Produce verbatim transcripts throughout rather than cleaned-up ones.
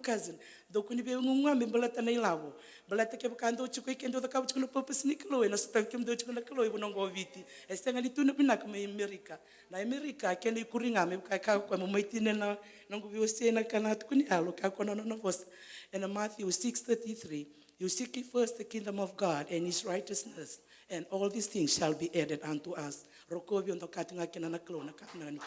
cousin, dou kua ni via guguwa me baleta na ilavo. Baleta kevaka dou tiko i ke, dou cakava tiko na purpose ni Kalou, ena sotavi kemudou tiko na Kalou e vanua qo o Viti. E sega ni tu na vinaka mai Amerika. Na Amerika kena ikuri ga, me vaka e kaya o koya, mo mai tinia na noqu veiwasei na ka na tukuni yalo, kaya o koya na nona vosa ena Matthew six thirty-three: "You seek ye first the kingdom of God and his righteousness, and all these things shall be added unto us." Rokovi, o dokati ga kina na Kalou na ka vinaka ni.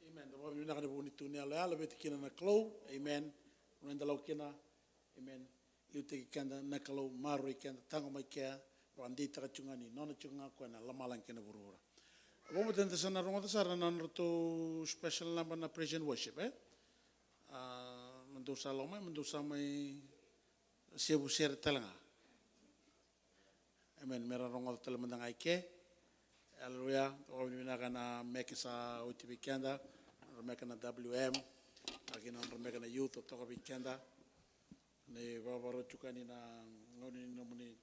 Amen. Da vakavinavinaka ena vuku ni tu ni yaloyalo, veti kina na Kalou. Amen. Nona da lau kina. Amen. Liutaki keda na Kalou, maroroi keda, taqomaki keda, vakadeitaka tiko ga ni nona tiko ga o koya na lomalagi kei na vuravura. Au vakabauta da sa na rogoca sara na nodratou special number na praise and worship, e? A, mo dou sa lako mai, mo dou sa mai sevu sere tale ga. Amen. Me ra rogoca tale mada ga i ke. Aleluya. Vakavinavinaka na meke sa oti vei keda, na nodra meke na W M, a kina nodra meke na youth, toka vei keda. Ni vakavakarau tiko yani na gauna ni nomuni,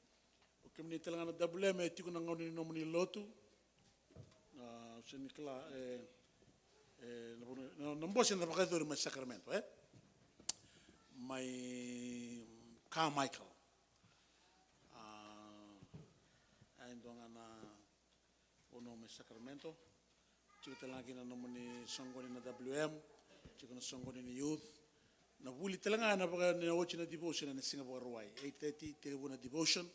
o kemuni tale ga na W M, e tiko na gauna ni nomuni lotu. A, se ni kila, e, e, na, na, na bose na vakayacori mai Sacramento, e? Mai Carmichael. A, e dua ga na vanua mai Sacramento. Tiko tale ga kina na nomuni soqoni na W M, tiko na soqoni ni youth. Na vuli tale ga ena vaka, ena oti na devotion ena siga Vakarauwai, eight thirty, tekivu na devotion.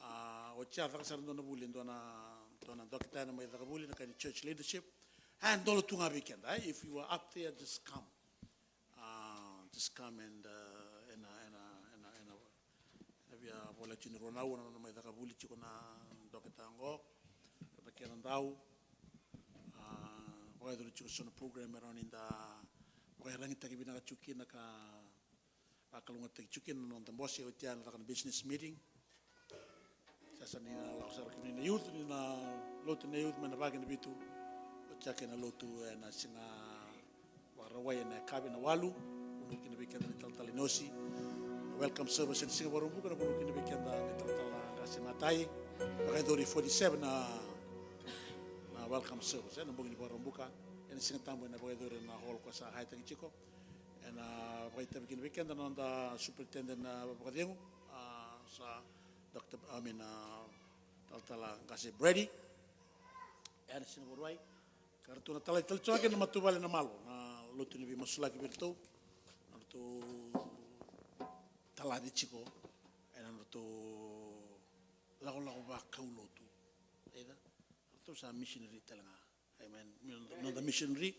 A, oti ya caka sara dua na vuli, dua na, dua na dokita ena mai caka vuli, na ka ni church leadership. A, e dola tu ga vei keda, e? If you are up there, just come. A, just come and, a, ena, ena, ena, ena, ena via voleka tiko ni rua na aua na nona mai caka vuli tiko na dokita oqo, na kena dau. A, vakayacori tiko so na program e rawa ni da vakaiyaragitaki vinaka tiko kina ka vakalougatataki tiko kina na noda bose, oti ya na caka na business meeting. Sa, sa ni na lako sara kina na youth, ni na lotu na youth mai na vaki na vitu. Oti ya kei na lotu ena siga Vakarauwai ena yakavi na walu, vunau kina vei keda na italatala Inosi. Welcome service ena siga Vakaraubuka, na vunau kina vei keda na italatala Qase Matai. Vakayacori forty-seven na, na welcome service ena bogi ni Vakaraubuka. Ena Siga Tabu ena vakayacori ena hall ko sa hire-taki tiko. Ena vakaitavi kina vei keda na noda superintendent na vakacegu, a, sa Doctor, I mean, a, talatala Qase Brady. Ena siga Vakarauwai. Ka ratou na talai tale tiko ga kina na matavuvale na Malo, na lotu ni veimasulaki vei iratou. Na ratou talaci tiko ena nodratou lakolako vakau lotu. Either ratou sa missionary tale ga. Amen. Noda missionary.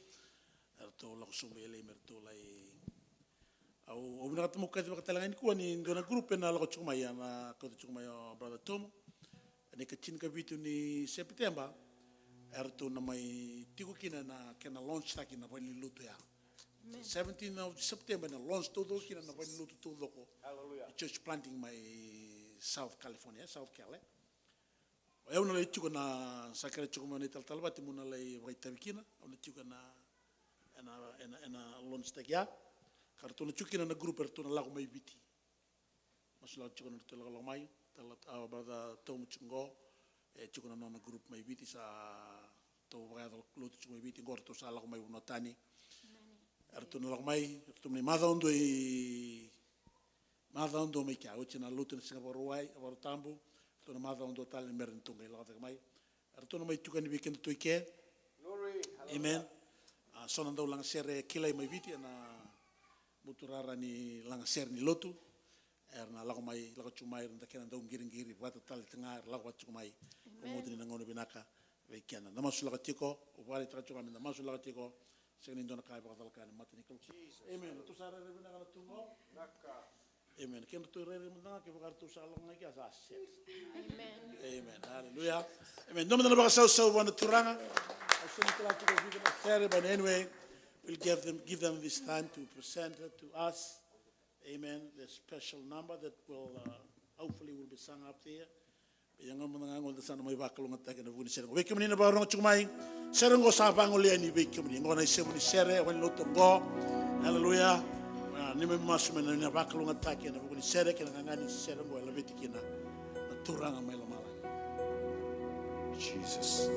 Eratou lako sobu i L A me ratou lai. Au, au vinakata meu kaci vaka tale ga nikua ni dua na group ena lako tiko mai, ena kauta tiko mai o Brother Tomu. Ena ikatinikavitu ni September, eratou na mai tiko kina na kena launch taki na valenilotu ya. Amen. Seventeenth of September na launch taucoko kina na valenilotu taucoko. Hallelujah. Church planting mai South California, South Cal, e. O yau na lai tiko na, sa kere tiko mai na italatala vati meu na lai vakaitavi kina, au na tiko ena, ena, ena, ena launch taki ya. Ka ratou na tiko kina na group eratou na lako mai Viti. Masulaka tiko na ratou lakolako mai, tala, a, Brother Tomu tiko qo, e tiko na nona group mai Viti, sa ratou vakayaco lotu tiko mai Viti, qo ratou sa lako mai vanua tani. Eratou na lako mai, eratou na imacawa dua i Macawa dua mai kea, oti na lotu na siga Vakarauwai, Vakarau Tabu, ratou na macawa dua tale me ratou qai lako cake mai. Eratou na mai tukuni vei kedatou i ke. Glory, hallelujah. Amen. A, so na dau lagasere kilai mai Viti, ena buturara ni lagasere ni lotu. Era na lako mai, lako tiko mai, era na kena dau qiriqiri vata tale tiko ga, era lako vata tiko mai. Amen. Au moce ni na gauna vinaka vei keda. Da masulaka tiko, au vakaraitaka tiko ga me da masulaka tiko. Sega ni dua na ka e vakacalaka ena mata ni Kalou. Jesus. Amen. Ratou sa rairai vinaka na tu qo. Vinaka. Amen. Kedatou rairai mada ga, kevaka ratou sa lako ga i kea sa sere. Amen. Amen. Hallelujah. Amen. Dua mada na vakasausau vua na Turaga. Au sega ni kila tiko e vica na sere, but anyway, we'll give them, give them this time to present it to us. Amen. The special number that will, uh, hopefully will be sung up there. Ia ga mada ga qo da sa na mai vakalougatataki ena vuku ni sere qo. Vei kemuni na vakarorogo tiko mai, sere qo sa vagolea yani vei kemuni. Qo na isevu ni sere, valenilotu qo. Aleluya. A, ni mai masu mai na, na vakalougatataki ena vuku ni sere kei na gaga ni sere qo e laveti kina na Turaga mai lomalagi. Jesus.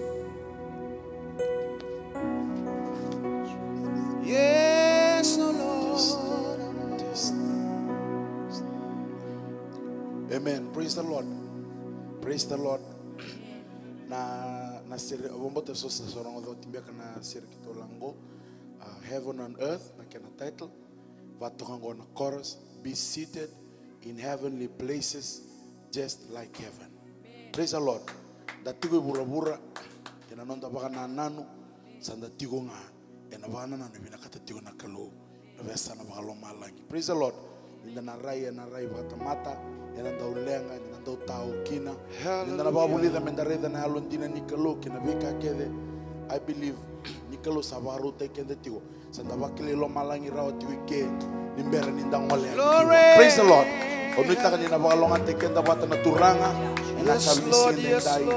Yes, oh Lord. Amen. Praise the Lord. Praise the Lord. Na, na sere, au vakabauta so sa rogoca oti beka na sere keitou lako qo, a, Heaven on Earth, na kena title. Vakatoka qo na chorus, "Be seated in heavenly places just like heaven." Praise the Lord. Da tiko i vuravura, ena noda vakanananu, sa da tiko ga ena vakanananu e vinakata tiko na Kalou, na veiyasana vakalomalagi. Praise the Lord. Ni da na rai, ena rai vakatamata, ena dau leqa, ena dau tao kina. Ni da na vakavulica me da raica na yalodina ni Kalou kei na veika kece. I believe ni Kalou sa vakarautaki keda tiko. Sa da vakilai lomalagi rawa tiko i ke ni bera ni da gole yani. Praise the Lord. Au nuitaka ni na vakalougatataki keda vata na Turaga ena yakavi ni siga edai. Me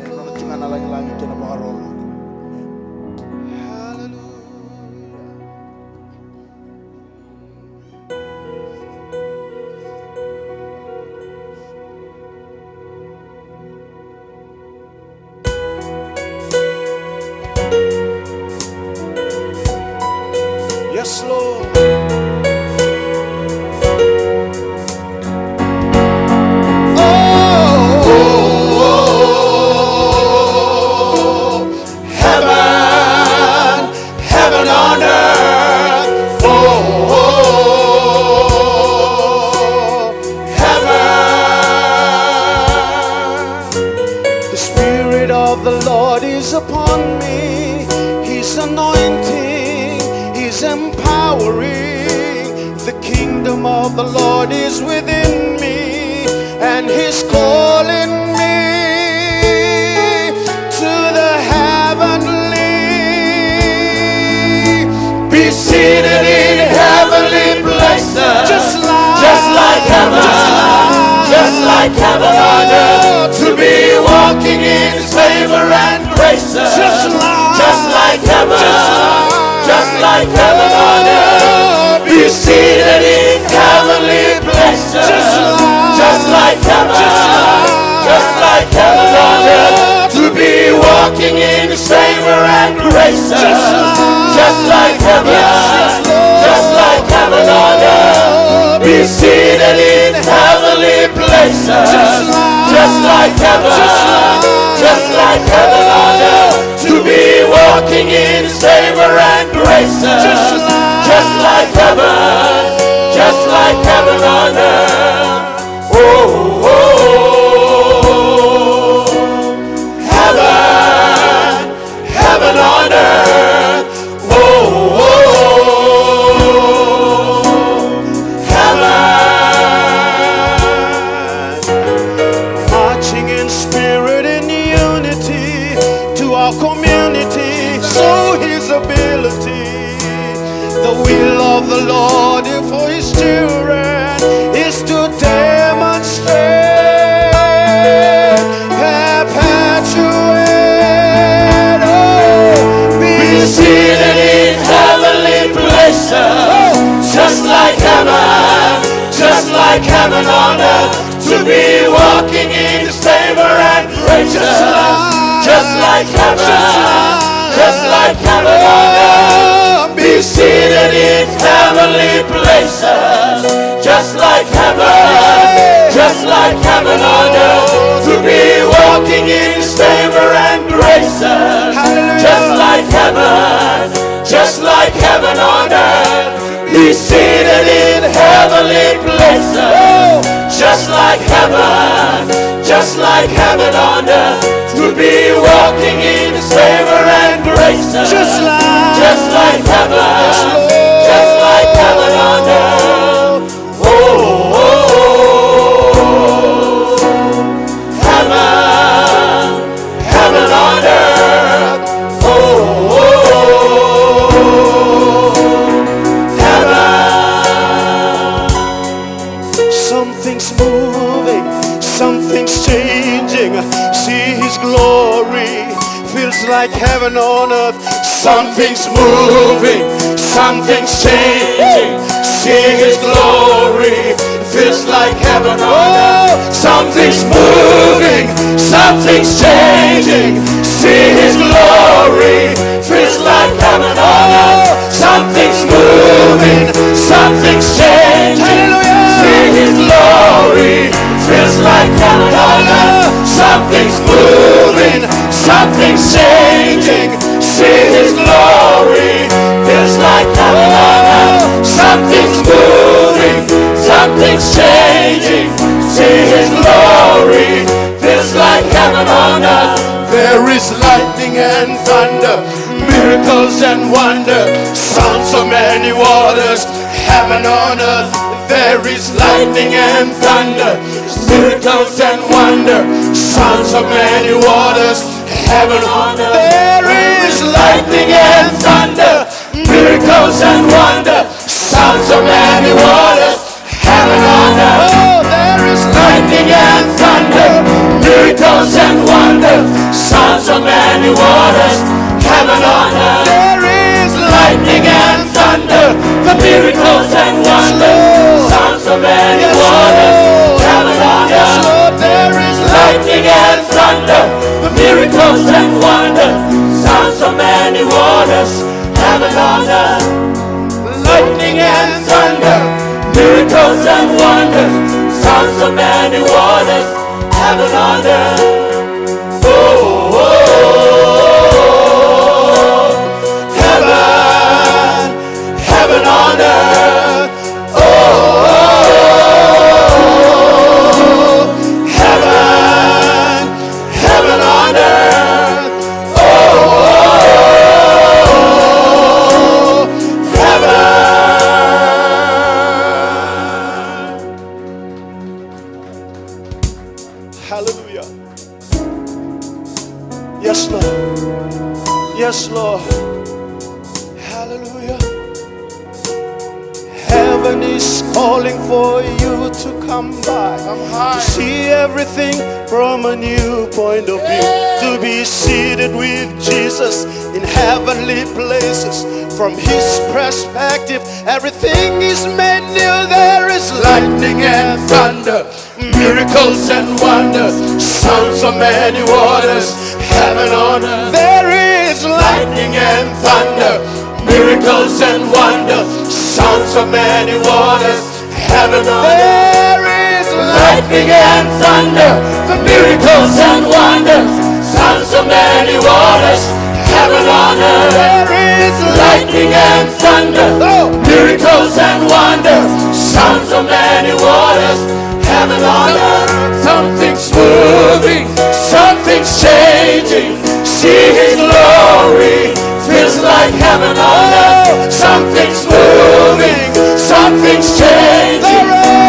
nona tiko ga na lagilagi kei na vakarokoroko. Hallelujah. Yes, Lord. Oh, heaven, heaven on earth. Oh, heaven. The Spirit of the Lord is upon me. His anointing is empowering. The kingdom of the Lord is within me, and He's calling me to the heavenly. Be seated in heavenly places, just like, just like heaven, just like, just like heaven on earth. To be walking in favor and graces, just like, just like heaven, just like, just like heaven on earth. Be seated in heavenly places, just like, just like heaven, just like, just like heaven on earth. To be walking in favor and graces, just like, just like heaven, yes, yes, Lord, just like heaven on earth. Be seated in heavenly places, just like, just like heaven, just like, just like heaven on earth. To be walking in favor and graces, just like, just like heaven, just like heaven on earth. Oh, oh, oh, oh. Heaven, heaven on earth. Oh, oh, oh, oh, heaven. Marching in spirit in unity to our community. So His ability. The will of the Lord for His children is to demonstrate, perpetuate, oh, be seated in heavenly places, oh, just like heaven, just like heaven on earth. To be walking in favor and graces, just like, just like heaven, just like, just like heaven on earth. Be seated in heavenly places, just like heaven, just like heaven on earth. To be walking in favor and graces, hallelujah, just like heaven, just like heaven on earth. Be seated in heavenly places, oh, just like heaven, just like heaven on earth. To be walking in favor and grace, just like, just like heaven, yes, Lord, just like heaven on earth. Oh, oh, oh, oh, heaven. Heaven on earth. Oh, oh, oh, oh, heaven. Something's moving, something's changing. See His glory, feels like heaven on earth. Something's moving, something's changing. See His glory, Feels like heaven on earth. Something's moving, something's changing. See his glory. Feels like heaven on earth. Something's moving, something's changing. Hallelujah. See his glory. Feels like heaven on earth. Something's moving, something's changing. See his glory. Feels like heaven on earth. Something's moving, something's changing. See his glory. Feels like heaven on earth. There is lightning and thunder, miracles and wonder, sounds of many waters, heaven on earth. There is lightning and thunder, miracles and wonder, sounds of many waters, heaven on earth. There is lightning and thunder, miracles and wonder, sounds of many waters, heaven on earth. Oh, there is lightning and thunder, miracles and wonders, sounds of many waters, heaven on earth. There is lightning and thunder, the miracles and wonders, sounds of many waters, heaven on earth. There is lightning and thunder, the miracles and wonders, sounds of many waters, heaven on earth. Lightning and thunder, miracles and wonders, sounds of many waters, heaven on earth. Oh, oh, oh, oh. Heaven, heaven on earth. Oh, oh, oh, oh, oh. Heaven, heaven on earth. Oh, heaven. Hallelujah. Yes, Lord. Yes, Lord. Hallelujah. Heaven is calling for you to come by, come high, to see everything from a new point of view, yeah, to be seated with Jesus in heavenly places. From his perspective, everything is made new. There is lightning and thunder, miracles and wonders, sounds of many waters, heaven on earth. There is lightning and thunder, miracles and wonders, sounds of many waters, heaven on earth. There is lightning and thunder, the miracles and wonders, sounds of many waters, heaven on earth. There is lightning and thunder, oh, miracles and wonders, sounds of many waters, heaven on earth. Something's moving, something's changing. See his glory, feels like heaven on earth. Something's moving, something's changing.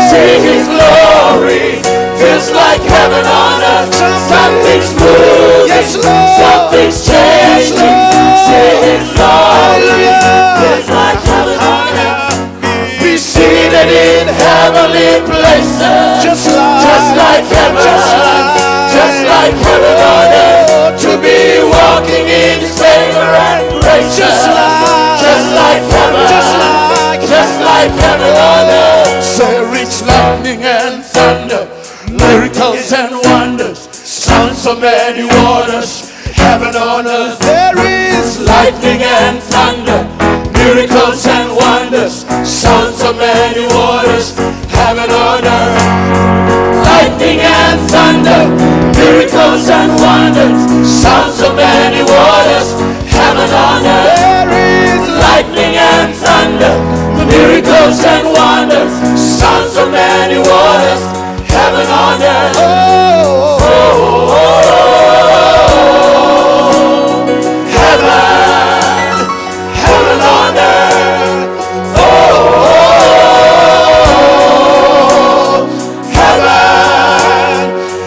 See his glory, feels like heaven on earth. Something's moving, yes, Lord, something's changing. Yes, Lord. See his glory, hallelujah, feels like heaven on earth. Be seated in heavenly places, just like, just like heaven, just like, just like heaven on earth. To be walking in his favor and grace, just like, just like heaven, just like, just like heaven on earth. There is lightning and thunder, miracles and wonders, sounds of many waters, heaven on earth. There is lightning and thunder, miracles and wonders, sounds of many waters, heaven on earth. Lightning and thunder, miracles and wonders, sounds of many waters, heaven on earth. There is lightning and thunder, the miracles and wonders, sounds of many waters, heaven on earth. Oh, oh, oh, oh. Heaven, heaven on earth. Oh, oh, oh, oh. Heaven,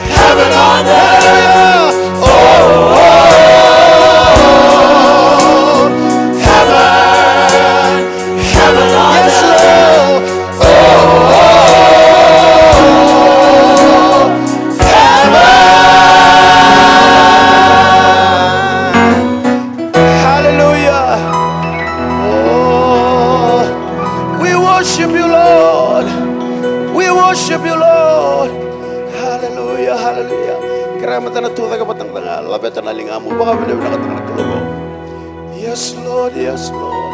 heaven on earth. Oh, oh, oh, oh, oh. Heaven, heaven on earth. Yes, Lord. Oh, oh, oh, oh, oh. Heaven, Vata na, laveta na ligamu, vakavinavinakataka na Kalou. Yes, Lord, yes, Lord.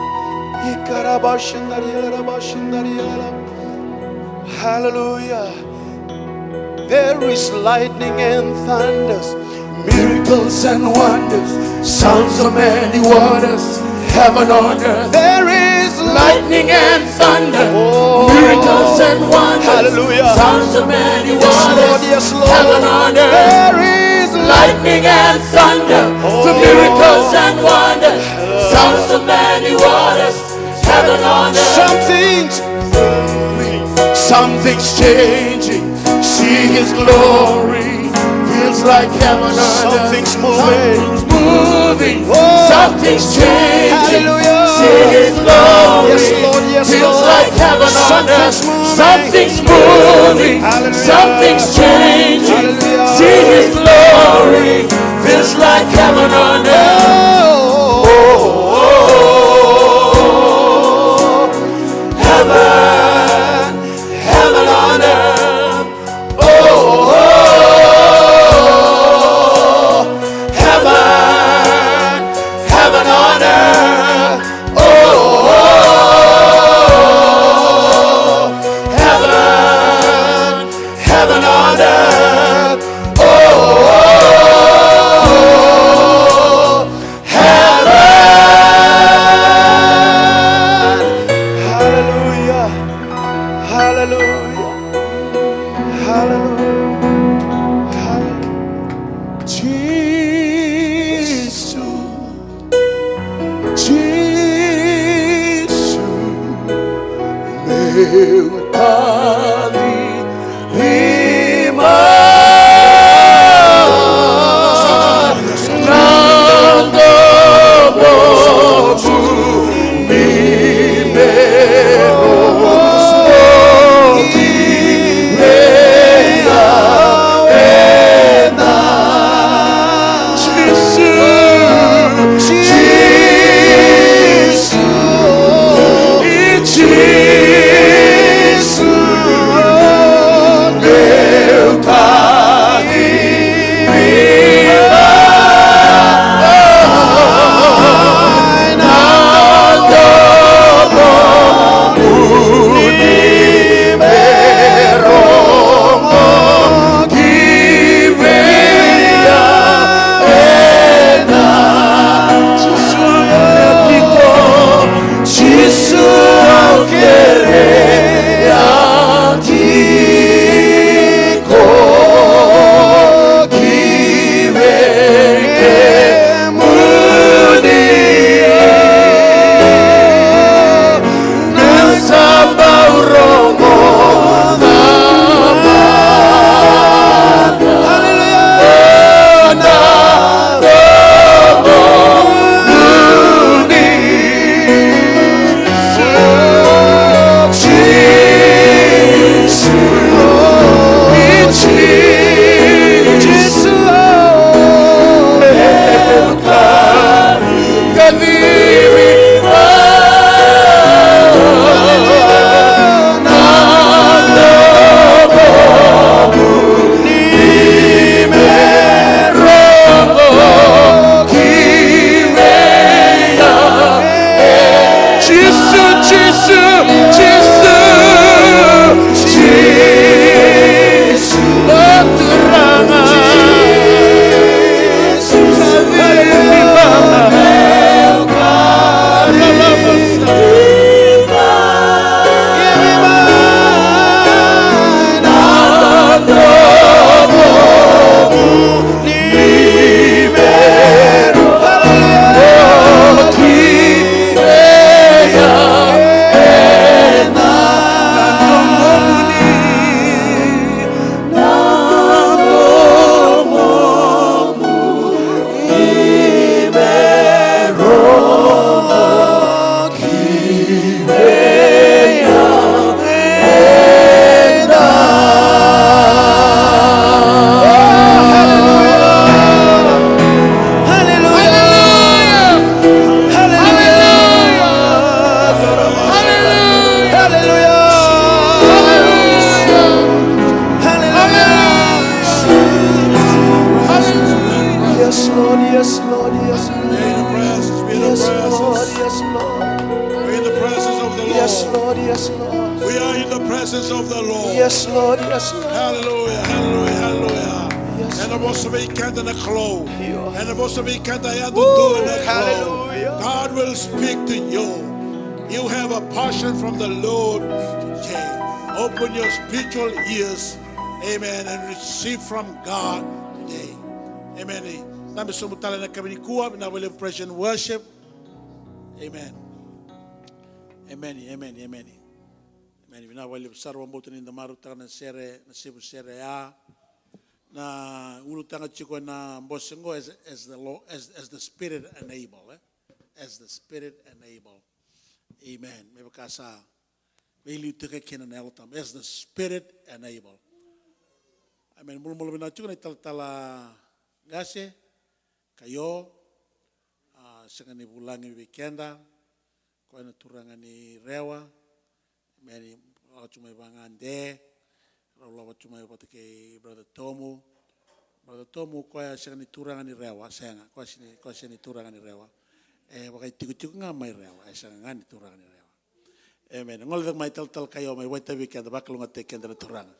Ikarabashandariyalarabashandariyalara. Hallelujah. There is lightning and thunders, miracles and wonders, sounds of many waters, heaven on earth. There is lightning and thunder, oh, miracles and wonders, hallelujah, sounds of many waters, yes, Lord, yes, Lord, heaven on earth. There is lightning and thunder, oh, the miracles and wonders, sounds of many waters, heaven on earth. Something's moving, something's changing. See his glory, feels like heaven on earth. Something's moving. Something's moving. Oh. Something's changing. Hallelujah. See his glory, yes, Lord, yes, feels, Lord, like heaven on earth. Something's moving. Something's moving. Hallelujah. Something's changing. Hallelujah. See his glory, feels like heaven on earth. Oh. Oh, heaven, heaven on earth. Oh, heaven, heaven on earth. Oh, heaven, heaven on earth. Oh, heaven. Hallelujah. Hallelujah. Hallelujah. Hallelujah. Jisu, Jisu, meu tavi rima na domoqu ni bero oti vei au ena. Jisu, Jisu, Jisu. Yes, Lord, yes, Lord, yes, Lord. Be in the presence, be in the Yes, Lord, presence. Yes, Lord. Be in the presence of the Lord. Yes, Lord, yes, Lord. We are in the presence of the Lord. Yes, Lord, yes, Lord. Hallelujah, hallelujah, hallelujah. Yes. Ena vosa vei keda na Kalou. Yes. Ena vosa vei keda ya. Woo, dodonu na Kalou. Hallelujah. God will speak to you. You have a portion from the Lord today. Open your spiritual ears. Amen. And receive from God today. Amen. Dabe sobu tale na yakavi nikua, vinaka vakalevu praise and worship. Amen. Amen, amen, amen. Amen. Vinaka vakalevu sara, vakabauta ni da marautaka na sere, na sivu sere ya. Na ulutaga tiko na bose qo, as, as the Lord, as, as the Spirit enable, eh? As the Spirit enable. Amen. Me vaka sa veiliutaki kina na Yalo Tabu. As the Spirit enable. Amen. Bulabula vinaka tiko na italatala qase, Kaio, a, sega ni vulagi vei keda, koya na turaga ni Rewa. Amen. Lako tu mai vagade, rau lako tu mai vata kei Brother Tomu. Brother Tomu, koya sega ni turaga ni Rewa, sega, koya sega ni, koya sega ni turaga ni Rewa. E vakaitikotiko ga mai Rewa, e sega ga ni turaga ni Rewa. Amen. Gole cake mai talatala Kaio, mai vakaitavi keda, vakalougatataki keda na Turaga.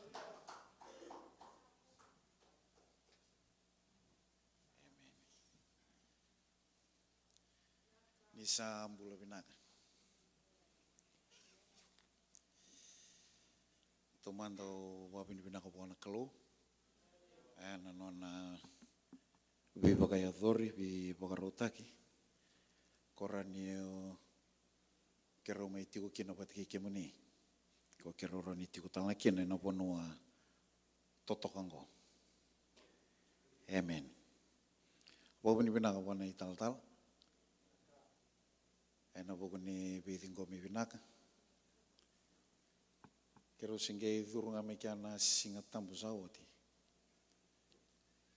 Ni sa bula vinaka. Taumada au vakavinavinaka vua na Kalou ena nona veivakayacori, veivakarautaki. Ko rawa ni o keirau mai tiko kina vata kei kemuni, ko keirau rawa ni tiko tale ga kina ena vanua totoka oqo. Amen. Vakavinavinaka vua na italatala ena vuku ni veiciqomi vinaka. Keirau se qai curu ga mai kea na Siga Tabu sa oti.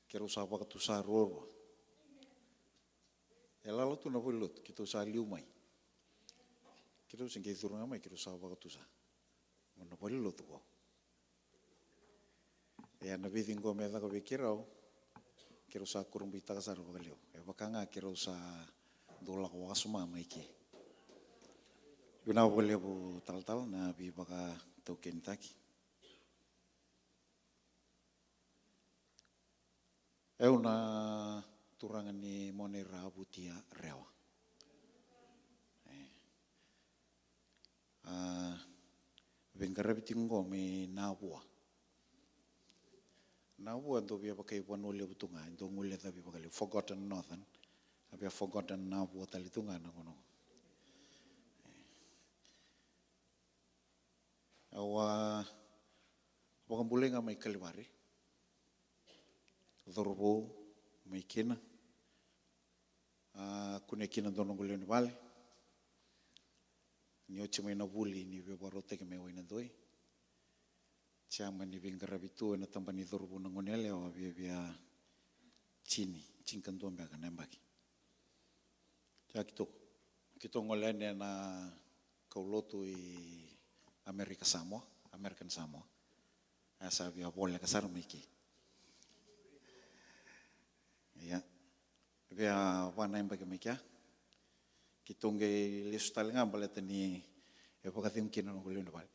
Keirau sa vakatusa ruarua. E lala tu na valenilotu, keitou sa liu mai. Keirau se qai curu ga mai, keirau sa vakatusa. Mo na valenilotu qo. Ia na veiciqomi e caka vei keirau, keirau sa kurabuitaka sara vakalevu. E vaka ga keirau sa dau lako vakasuma mai ke. Vinaka vakalevu talatala na veivakataukenitaki. Au na turaga ni Monira, Vutia, Rewa. E. A, veiqaravi tiko qo mai Navua. Navua dau via vaka i Vanua Levu tu ga, e dau guilecavi vakalevu, forgotten Northern, a via forgotten Navua tale tu ga na gauna qo. Au a vakabulai ga mai Kalivari. Cauravou mai kina. A, kunea kina dua noqu lewe ni vale. Ni oti mai na vuli ni veivakarautaki mai Wainadoi. Chairman ni veiqaravi tu ena tabana ni cauravou na goneyalewa, a viavia tini, tinikadua beka na yabaki. Ia keitou, keitou gole yani ena kaulotu i Amerika Samoa, American Samoa. A sa via voleka sara mai ke. Ia. Via va na yabaki mai kea. Keitou qai lesu tale ga baleta ni e vakacegu kina noqu lewe ni vale.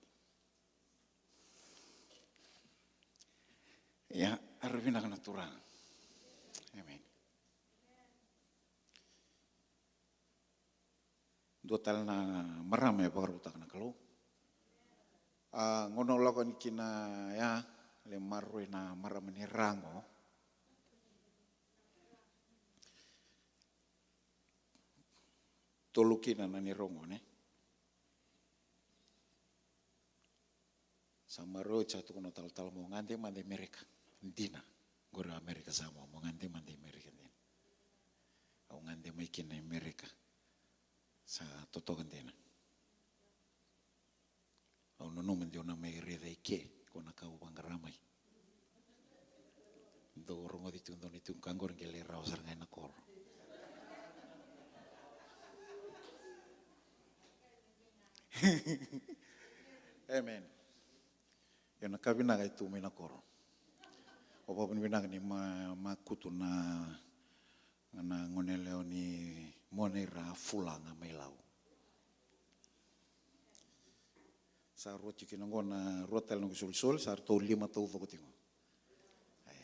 Ia, era vinaka na Turaga. Amen. Dua tale na marama e vakarautaka na Kalou. A, gauna au lako yani kina ya, lai maroroi na marama ni Ra qo. Tolu kina na neirau gone. Sa maroroi, sa tukuna o talatala, mo gade mada i Merika. Dina. Qori o Amerika Samoa, mo gade mada i Merika dina. Au gade mai kina i Merika. Sa totoka dina. Au nanuma de au na mai raica i ke, ko na ka au vaqara mai. Dou rogoci tu dua na tiko ka qori qai lai rawa sara ga ena koro. Amen. Io, na ka vinaka e tu mai na koro. Au vakavinavinaka ni ma, makutu na Mona ira a fulaga mai Lau. Sa rua tiko kina oqo na rua tale na noqu isolisoli, sa ratou lima taucoko tiko. E,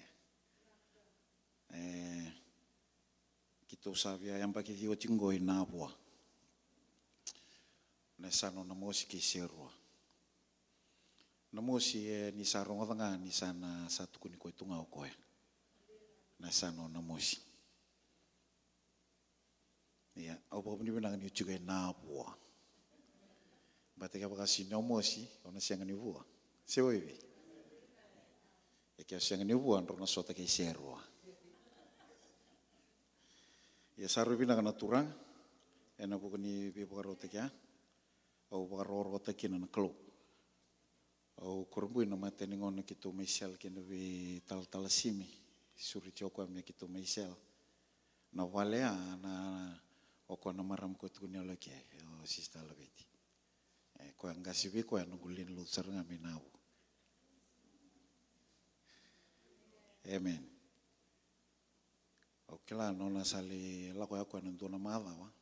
e, keitou sa via yabaki ciwa tiko oqo i Navua. Na yasana o Namosi kei Serua. Namosi, e, ni sa rogoca ga ni sa na, sa tukuni koya tu ga o koya. Na yasana o Namosi. Ia, au vakavinavinaka niu tiko e Navua. Baleta kevaka sega ni Namosi, au na sega ni vua. Se o ivei? E ke sega ni vua, drau na sota kei Serua. Ia, sa rui vinaka na Turaga ena vuku ni veivakarautaki ya. Au vakarokorokotaki kina na Kalou. Au kurabui na mata ni gauna keitou mai sela kina vei Talatala Simi. Sureti o koya me keitou mai sela. Na vale ya, na, o koya na marama koya tukuni yalo ke, o Sister Laveti. E, koya qase vei koya, noqu landlord sara ga mai Navua. Amen. Au kila nona sa lai lako ya koya na dua na macawa.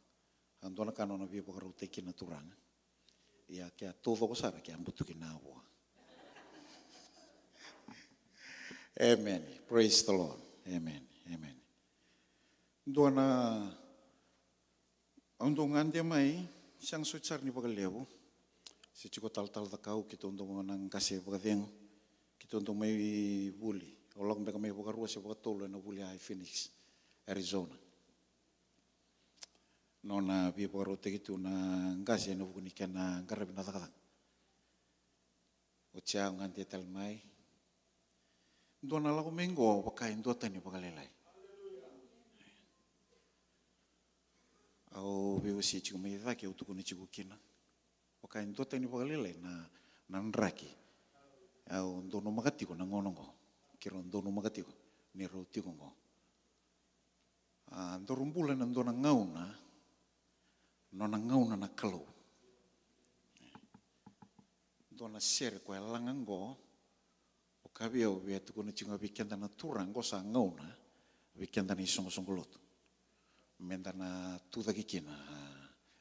A dua na ka nona veivakarautaki kina na Turaga. Ia ke a taucoko sara ke a butuki Navua. Amen. Praise the Lord. Amen. Amen. Dua na, au dau gade mai, sega soti sara ni vakalevu. Se tiko Talatala Cakau, keitou dau na qase vakacegu. Keitou dau mai vuli. Au lako beka mai vakarua se vakatolu ena vuli a i Phoenix, Arizona. Nona veivakarautaki tu na qase ena vuku ni kena qaravi na cakacaka. Oti ya au gade tale mai. Dua na lako mai qo vaka e duatani vakalailai. Au veiwasei tiko mai cake, au tukuna tiko kina. Vaka e duatani vakalailai na, na draki. Au donumaka tiko na gauna qo. Keirau donumaka tiko ni rau tiko qo. A, daru bula ena dua na gauna, nona gauna na Kalou. Dua na sere koya laga qo, o ka vei au via tukuna tiko ga vei keda na Turaga, qo sa gauna vei keda na isoqosoqo lotu. Meda na tucake kina.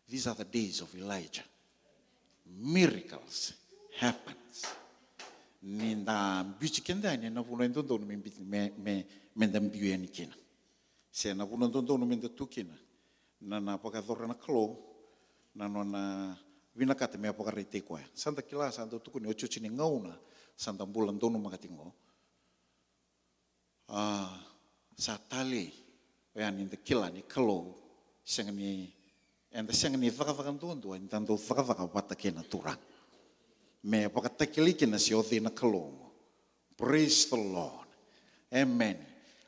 These are the days of Elijah. Miracles happens. Ni da biuti keda yani ena vanua e dodonu me, me, me, meda biu yani kina. Se na vanua dodonu meda tu kina. Na, na vakayacora na Kalou, na nona vinakata me vakaraitaki koya. Sa da kila, sa da tukuni, otioti ni gauna, sa da bula donumaka tiko qo. A, sa talei, oya ni da kila ni Kalou, sega ni, eda sega ni cakacaka duadua, eda dau cakacaka vata kei na Turaga. Me vakatakilai kina se o cei na Kalou qo. Praise the Lord. Amen.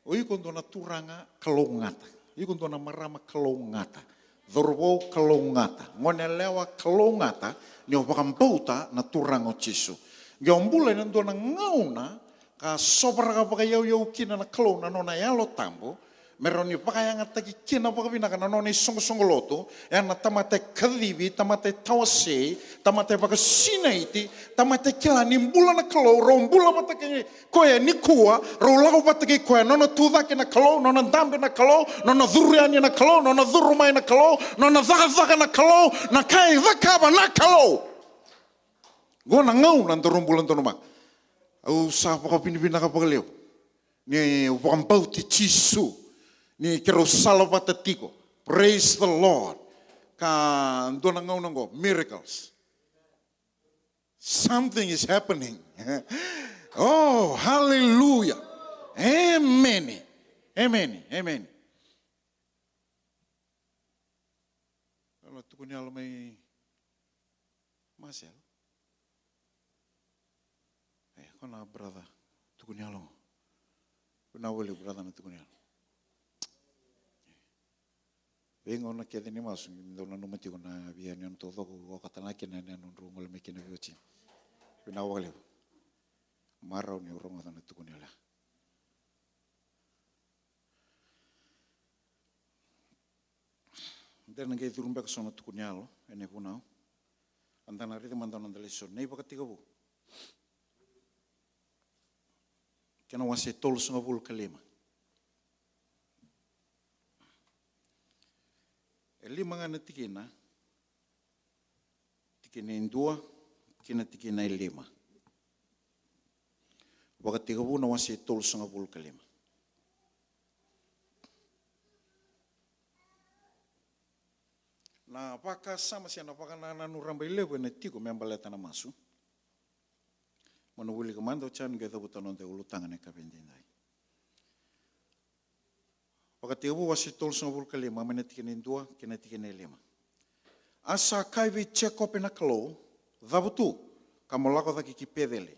O iko dua na turaga kalougata. O iko dua na marama kalougata. Cauravou kalougata. Goneyalewa kalougata. Ni o vakabauta na Turaga o Jisu. Qai o bula ena dua na gauna ka sovaraka vakayauyau kina na Kalou na nona Yalo Tabu. Me rawa ni vakayagataki kina vakavinaka na nona isoqosoqo lotu, ena tamata e kacivi, tamata e tawasei, tamata e vakasinaiti, tamata e kila ni bula na Kalou, rau bula vata kei koya nikua, rau lako vata kei koya, nona tucake na Kalou, nona dabe na Kalou, nona curu yani na Kalou, nona curu mai na Kalou, nona cakacaka na Kalou, na ka e cakava na Kalou. Qo na gauna daru bula donumaka. Au sa vakavinavinaka vakalevu. Ni vakabauti Jisu. Ni keirau salavata tiko. Praise the Lord. Ka dua na gauna qo, miracles. Something is happening. Oh, hallelujah. Amen. Amen. Amen. Alo, tukuni yalo mai Marcel. E, ko na brother tukuni yalo. Ko na wali brother na tukuni yalo. Vei gauna kece ni masu, dou nanuma tiko na veiyanuyanu taucoko, okata na kena yanuyanu drau gole mai kina vei oti. Vinaka vakalevu. Marau ni rogoca na tukuni yalo. De na qai curu beka so na tukuni yalo ena ivunau. Eda na raica mada na noda lesoni, na iVakatekivu. Kena wase tolusagavulu ka lima. Lima ga na tikina, tikina e dua ki na tikina e lima. Vakatekivu na wase e tolusagavulu ka lima. Na vakasama se na vakanananu rabailevu ena tiko me baleta na masu. Mo na wilika mada o Jani qai cavuta na noda ulutaga na yakavi edaidai. Vakatekivu wase tolusagavulu ka lima, mai na tikina e dua ki na tikina e lima. A sa kaya vei Jekope na Kalou, cavutu, ka mo lako cake ki Peceli,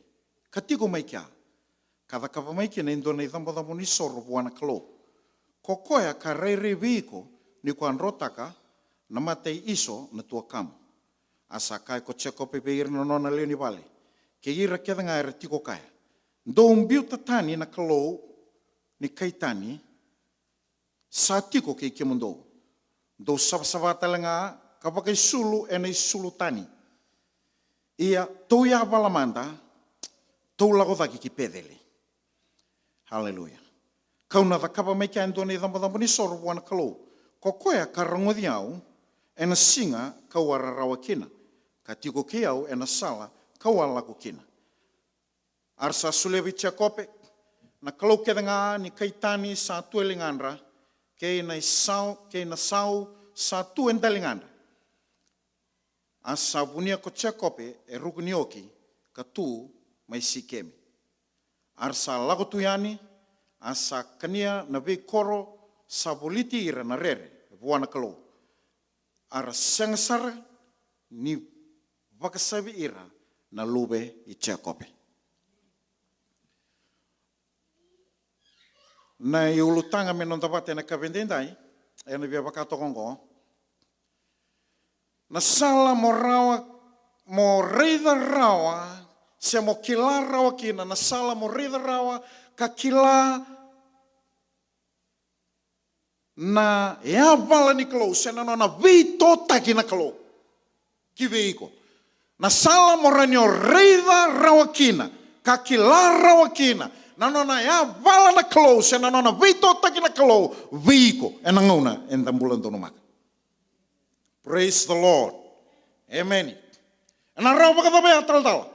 ka tiko mai kea, ka cakava mai kina e dua na icabocabo ni soro vua na Kalou, ko koya ka rairai vei iko ni ko a drotaka na mata i Iso na tuakamu. A sa kaya ko Jekope vei ira na nona lewe ni vale, kei ira kece ga era tiko kaya, dou biuta tani na Kalou ni kai tani sa tiko kei kemudou. Dou savasava tale ga ka vakaisulu ena isulu tani. Ia tou yavala mada, tou lako cake ki Peceli. Haleluya. Kau na cakava mai kea e dua na icabocabo ni soro vua na Kalou, ko koya ka rogoci au ena siga kau a rarawa kina, ka tiko kei au ena sala kau a lako kina. A ra sa solia vei Jekope na kalou kece ga ni kai tani sa tu e ligadra, kei na isau, kei na sau sa tu e daligadra. A sa vunia ko Jekope e ruku ni oki ka tu mai Sikemi. A ra sa lako tu yani, a sa kania na veikoro sa voliti ira na rere vua na Kalou. A ra sega sara ni vakasavi ira na luve i Jekope. Na iulutaga me noda vata ena yakavi edaidai, ena via vaka toka oqo. Na sala mo rawa, mo raica rawa, se mo kila rawa kina, na sala mo raica rawa ka kila na yavala ni Kalou, se na nona veitotaki na Kalou ki vei iko. Na sala mo rawa ni o raica rawa kina ka kila rawa kina na nona yavala na Kalou, se na nona veitotaki na Kalou vei iko ena gauna eda bula donumaka. Praise the Lord. Amen. Ena rawa vakacava ya talatala?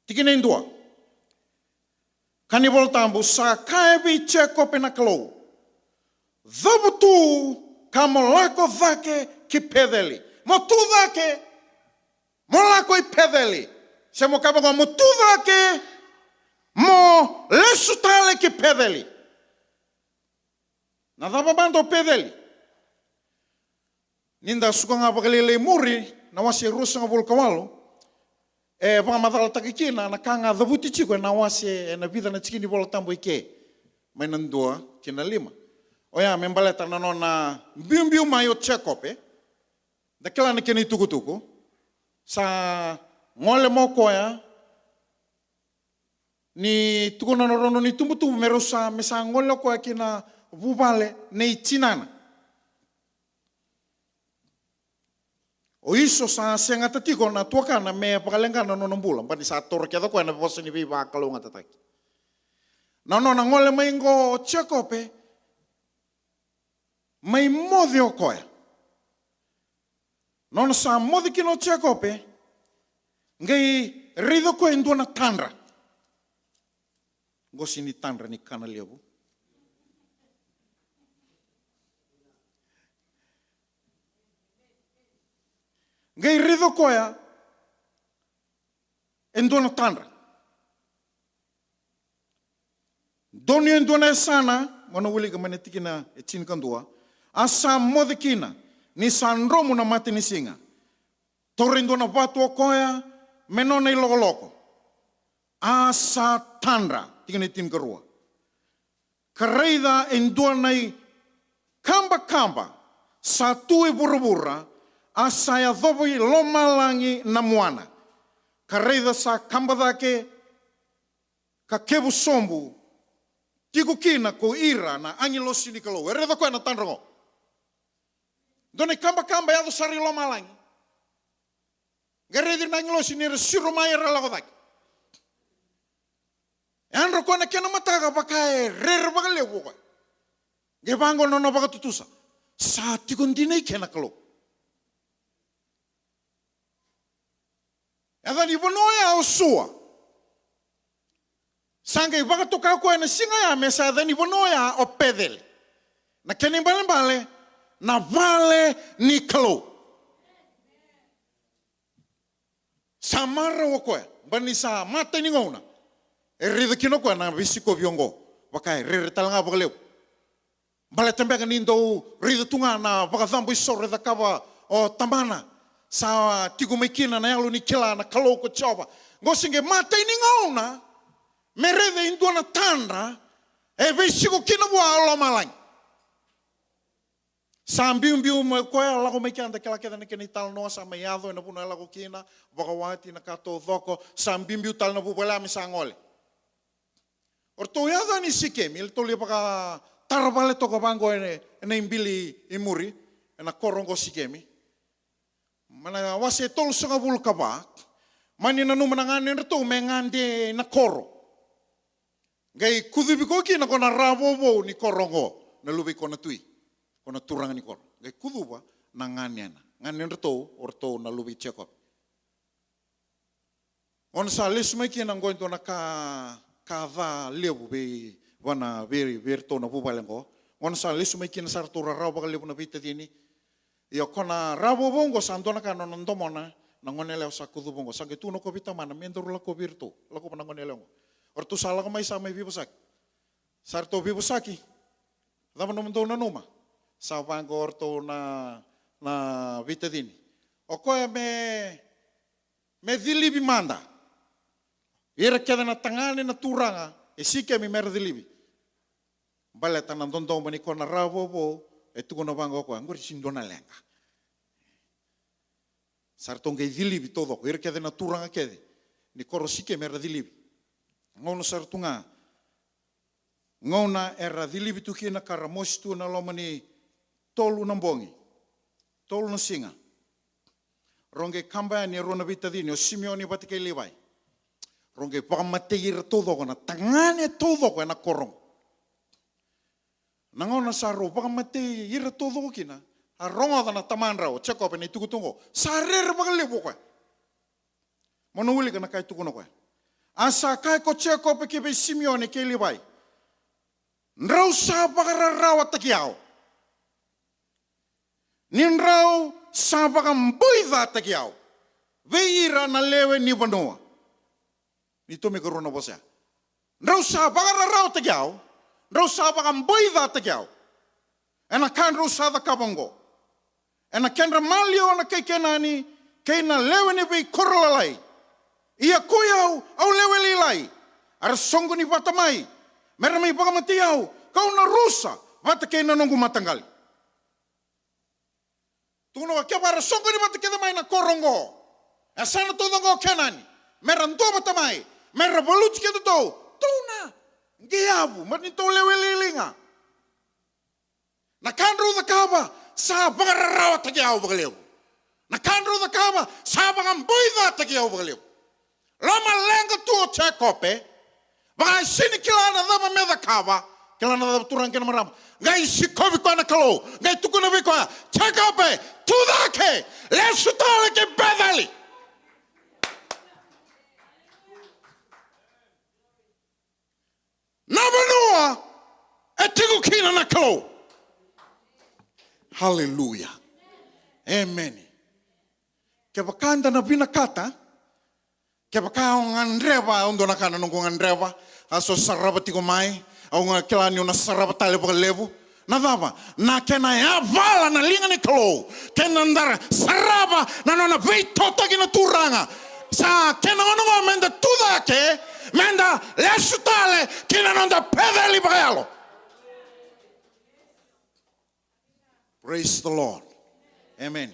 Tikina e dua. Ka ni Vola Tabu, sa kaya vei Jekope na Kalou, cavutu ka mo lako cake ki Peceli. Mo tu cake, mo lako i Peceli. Se mo kaya vaqo, mo tu cake, mo lesu tale ki Peceli. Na cava mada o Peceli? Ni da suka ga vakalailai muri na wase e ruasagavulu ka walu, e vakamacalataki kina na ka ga cavuti tiko ena wase, ena vica na tikina ni Vola Tabu i ke, mai na dua ki na lima. Oya me baleta na nona biubiu mai o Jekope, da kila na kena itukutuku. Sa gole mai o koya, ni tukuna na rau na nona itubutubu me rau sa, me sa gole o koya ki na vuvale nei tinana. O Iso sa segata tiko na tuakana me vakaleqa na nona bula, baleta ni sa taura kece o koya na vosa ni veivakalougatataki. Na nona gole mai qo o Jekope, mai moce o koya. Nona sa moce kina o Jekope, qai raica o koya e dua na tadra. Qo sega ni tadra ni kana levu. Qai raica o koya e dua na tadra. Donuya e dua na yasana, mo na wilika mai na tikina e tinikadua. A sa moce kina ni sa dromu na matanisiga. Taura e dua na vatu o koya me nona ilokoloko. A sa tadra, tikina e tinikarua, ka raica e dua na ikabakaba sa tu e vuravura, a sa yacova i lomalagi na muana. Ka raica sa kaba cake ka kevu sobu tiko kina ko ira na agilosi ni Kalou. E raica o koya na tadra qo. Dua na ikabakaba e yaco sara i lomalagi. Qai raici ira na agilosi ni ra siro mai era lako cake. E yadra o koya na kena mataka vaka e rere vakalevu o koya. Qai vaqo na nona vakatutusa. Sa tiko dina i ke na Kalou. Yaca ni vanua oya o Sua. Sa qai vakatoka koya na siga ya me sa yaca ni vanua oya o Peceli. Na kena ibalebale, na vale ni Kalou. Sa marau o koya, baleta ni sa matai ni gauna e raica kina o koya na veisikovi oqo. Vaka e rere tale ga vakalevu. Baleta beka ni dau raica tu ga na vakacabo isoro e cakava o tamana. Sa tiko mai kina na yalo ni kila na Kalou ko Jiova. Qo se qai matai ni gauna me raica e dua na tadra e veisiko kina vua o lomalagi. Sa biubiu mai koya, lako mai kina, da kila kece na kena italanoa, sa mai yaco ena vanua e lako kina, vakawati na ka taucoko, sa biubiu tale na vuvale ya me sa gole. O ratou yaco yani i Sikemi, eratou lai vakatara vale toka vaqo ena, ena ibili i muri, ena koro oqo Sikemi. Mai na wase e tolusagavulu ka va, mani nanuma na ganedratou me gade na koro. Qai kucuvi koya kina ko na ra vouvou ni koro oqo, na luve i ko na tui, ko na turaga ni koro. Qai kucuva na ganena, ganedratou, o ratou na luve i Jekope. Gauna sa lesu mai kina oqo e dua na ka, ka ca levu vei, vana, vei, vei iratou na vuvale oqo. Gauna sa lesu mai kina sa ratou rarawa vakalevu na veitacini. Ia ko na ra vouvou oqo sa dua na ka na nona domona na goneyalewa sa kucuva oqo. Sa qai tukuna ko vei tamana me daru lakovi iratou, lakova na goneyalewa oqo. O ratou sa lako mai sa mai veivosaki. Sa ratou veivosaki. Cava nomudou nanuma? Sa vaqo o ratou na, na veitacini. O koya me me cilivi mada. Ira kece na tagane na turaga e Sikemi me ra cilivi. Baleta na dodomo ni ko na ra vouvou, e tukuna vaqo o koya, qori sega ni dua na leqa. Sa ratou qai cilivi taucoko, ira kece na turaga kece ni koro Sikemi era cilivi. Gauna sara tu ga Gauna era cilivi tu kina ka ra mosi tu na loma ni tolu na bogi, tolu na siga. Rau qai kaba yani e rua na veitacini, o Simioni vata kei Livai. Rau qai vakamatei ira taucoko na tagane taucoko ena koro. Na gauna sa rau vakamatei ira taucoko kina, a rogoca na tamadrau o Jekope na itukutuku oqo. Sa rere vakalevu o koya. Mo na wilika na ka e tukuna o koya. A sa kaya ko Jekope ki vei Simioni kei Livai, drau sa vakararawataki au, ni drau sa vakaboicataki au vei ira na lewe ni vanua. Ni tomika rua na vosa ya. Drau sa vakararawataki au, drau sa vakaboicataki au ena ka drau sa cakava oqo, ena kedra maliwa na kai Kenani kei na lewe ni veikoro lalai. Ia koi au, au lewe lailai, a ra soqoni vata mai me ra mai vakamatei au, kau na rusa vata kei na noqu mataqali. Tukuna o koya, kevaka ra soqoni vata kece mai na koro oqo, e sa na tauca oqo o Kenani, me ra duavata mai, me ra valuti kedatou, tou na qiyavu, ma ni tou lewe lailai ga. Na ka drau cakava sa vakararawataki au vakalevu. Na ka drau cakava sa vakaboicataki au vakalevu. Lomaleqa tu o Jekope, vaka e sega ni kila na cava me cakava, kila na cava turaga kei na marama. Qai sikovi koya na Kalou, qai tukuna vei koya, Jekope, tucake, lesu tale ki Peceli. Na vanua e tiko kina na Kalou. Haleluya. Emeni. Kevaka eda na vinakata, kevaka au gadreva, au dua na ka na noqu gadreva, a so sarava tiko mai, au ga kila niu na sarava tale vakalevu. Na cava? Na kena yavala na liga ni Kalou, kei na dara sarava na nona veitotaki na Turaga. Sa kena gauna oqo meda tucake, meda lesu tale ki na noda Peceli vakayalo. Praise the Lord. Amen.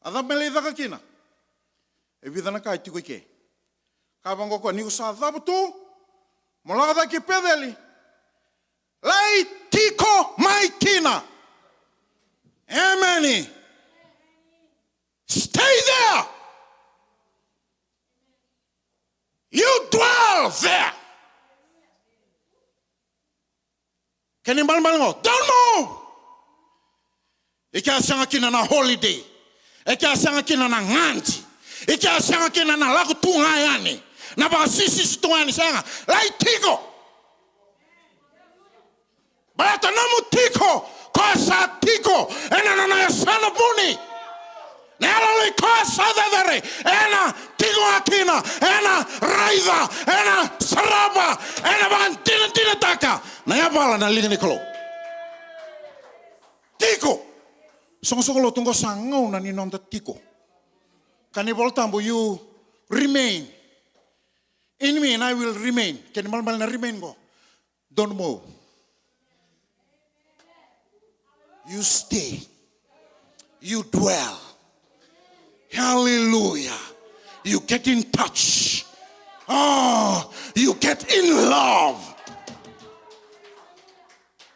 A cava me lai caka kina? E vica na ka e tiko i ke. Ka vaqo o koya, ni ko sa cavutu, mo lako cake ki Peceli. Lai tiko mai kina. Emeni. Stay there. You dwell There. Kena ibalebale qo, don't move. E ke a sega kina na holiday. E ke a sega kina na gadi. E ke a sega kina na lako tu ga yani, na vakasisisi tu ga yani, sega. Lai tiko. Baleta nomu tiko, koya sa tiko ena nona yasana vuni. Na yalo i koya sa cecere, ena tiko ga kina, ena raica, ena sarava, ena vakadinadinataka na yavala na liga ni Kalou. Tiko. Soqosoqo lotu, qo sa gauna ni noda tiko. Kaya na iVola Tabu, you remain in me and I will remain. Kena ibalebale na remain qo, don't move. You stay. You dwell. Hallelujah. You get in touch. Oh, you get in love.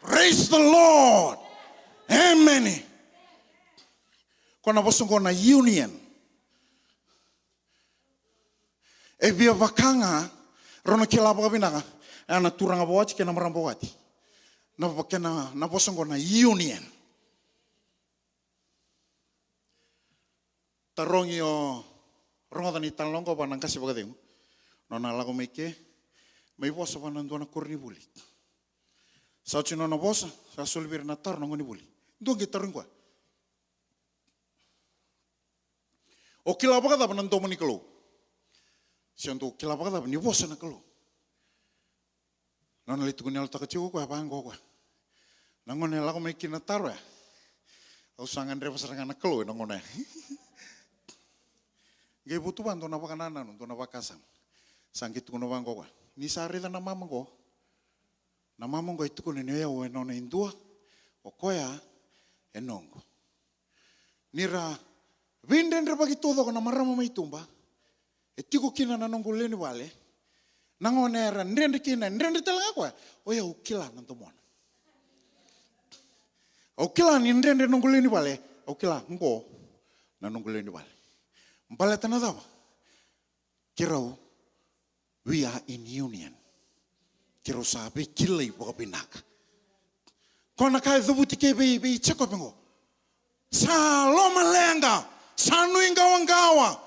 Praise the Lord. Amen. Ko na vosa qo na union. E via vaka ga rau na kila vakavinaka, e, na turaga vakawati kei na marama vakawati. Na vaka na, na vosa qo na union. Tarogi o rogoca na italanoa qo vua na qase vakacegu. Nona lako mai ke, mai vosa vua na dua na koronivuli. Sa oti nona vosa, sa soli vei ira na taro na gonevuli. Dua qai tarogi koya. O kila vakacava na domo ni Kalou? Se o dau kila vakacava ni vosa na Kalou? Nona lai tukuni yalotaka tiko koya vaqo koya. Na gauna e lako mai kina na taro ya, au sa gadreva sara ga na Kalou ena gauna ya. Qai votu vua dua na vakanananu, dua na vakasama. Sa qai tukuna vaqo koya. Ni sa raica na mama qo. Na mama qo e tukuna ni o yau e nona e dua, o koya e noqu. Ni ra veidredrevaki taucoko na marama mai tuba, e tiko kina na noqu lewe ni vale. Na gauna era dredre kina, e dredre tale ga koya, o yau kila na domona. Au kila ni dredre noqu lewe ni vale, au kila qo na noqu lewe ni vale. Baleta na cava? Keirau, we are in union. Keirau sa veikilai vakavinaka. Ko na ka e cavuti kei vei, vei Jekope qo. Sa lomaleqa, sa nuiqawaqawa.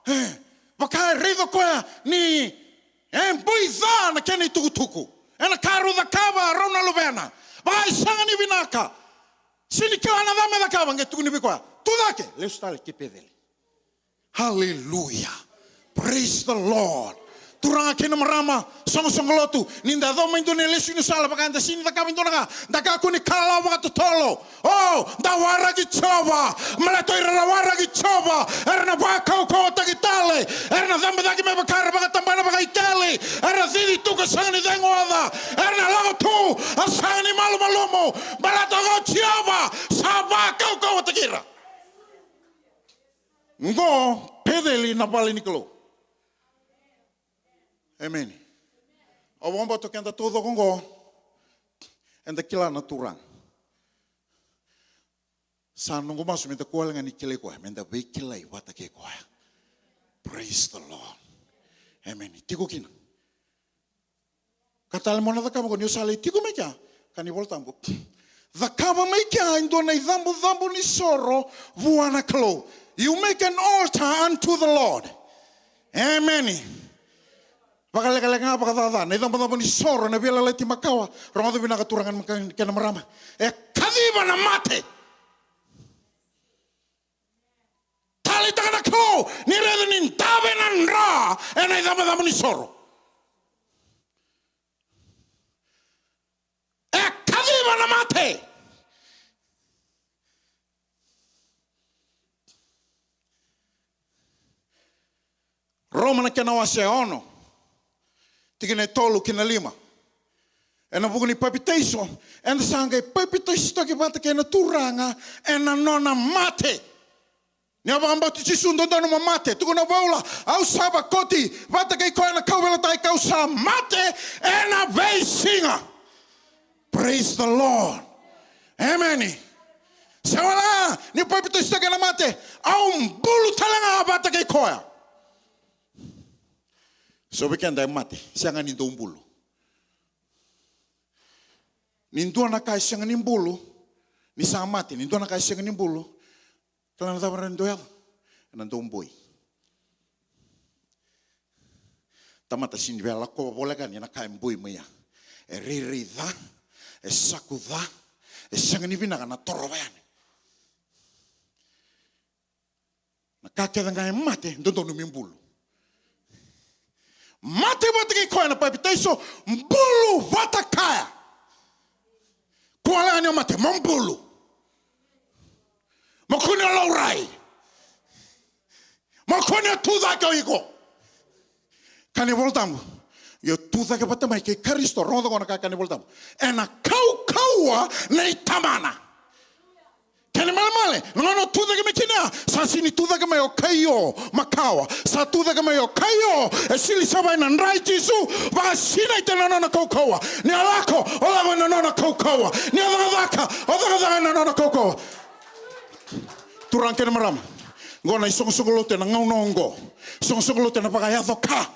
E, vaka e raica koya ni e boi ca na kena itukutuku ena ka rau cakava rau na luvena. Vaka e sega ni vinaka. Sega ni kila na cava me cakava, qai tukuni vei koya, tu cake, lesu tale ki Peceli. Hallelujah. Praise the Lord. Turaga kei na marama, soqosoqo lotu, ni da yaco mai dua na lesu ni sala vaka eda sega ni cakava e dua na ka, da kakua ni kalawa vakatotolo. O, da waraki Jiova. Baleta o ira era waraki Jiova, era na vakaukauwataki tale. Era na cabe cake me vaka era vakatabana vakaiteli. Era cici tu ka sega ni cegu oca. Era na lako tu, a sega ni malumalumu. Baleta o Jiova sa vakaukauwataki ira. Qo Peceli na vale ni Kalou. Emeni. Au vakabauta keda taucoko qo, eda kila na Turaga. Sa noqu masu meda kua wale ga ni kilai koya, meda veikilai vata kei koya. Praise the Lord. Emeni. Tiko kina. Ka tale mo na cakava qo, ni o sa lai tiko mai kea, ka ni Vola Tabu. Cakava mai kea e dua na icabocabo ni soro vua na Kalou. You make an altar unto the Lord. Emeni. Vakalekaleka ga vakacaca, na icabocabo ni soro, na veiyalayalati makawa, rogoca vinaka turaga kei na marama. E kaciva na mate. Taleitaka na Kalou, ni raica ni dave na dra ena icabocabo ni soro. E kaciva na mate. Roma na kena wase e ono, tikina e tolu ki na lima. Ena vuku ni papitaiso, eda sa qai papitaisotaki vata kei na Turaga ena nona mate. Ni a vakabauti Jisu, dodonu mo mate. Tukuna o Paula, au sa vakoti vata kei koya ena kauveilatai, kau sa mate ena veisiga. Praise the Lord. Emeni. Se wala, ni papitaisotaki ena mate, au bulu tale ga vata kei koya. So vei keda e mate, sega ni dou bulu. Ni dua na ka e sega ni bulu, ni sa mate, ni dua na ka e sega ni bulu, kila na cava e rawa ni dou yaco? Ena dou boi. Tamata sega ni via lakova voleka yani na ka e boi mai ya. E rairai ca, e saku ca, e sega ni vinaka na torova yani. Na ka kece ga e mate, dodonu me bulu. Mate vata kei koya na papitaiso, bulu vata kaya. Kua lagani o mate, mo bulu. Mo kua ni o laurai. Mo kua ni o tu cake o iko. Kaya na iVola Tabu, io tu cake vata mai kei Karisito, rogoca qo na ka kaya na iVola Tabu. Ena kaukauwa nei Tamana. Kena imalemale, na gauna o tu cake mai kina, sa sega ni tu cake mai o Kaio makawa. Sa tu cake mai o Kaio e sili savai na dra i Jisu, vakasinaiti ena nona kaukauwa. Ni a lako, o lako ena nona kaukauwa. Ni a cakacaka, o cakacaka ena nona kaukauwa. Turaga kei na marama, qo na isoqosoqo lotu ena gauna oqo. Isoqosoqo lotu ena vakayaco ka.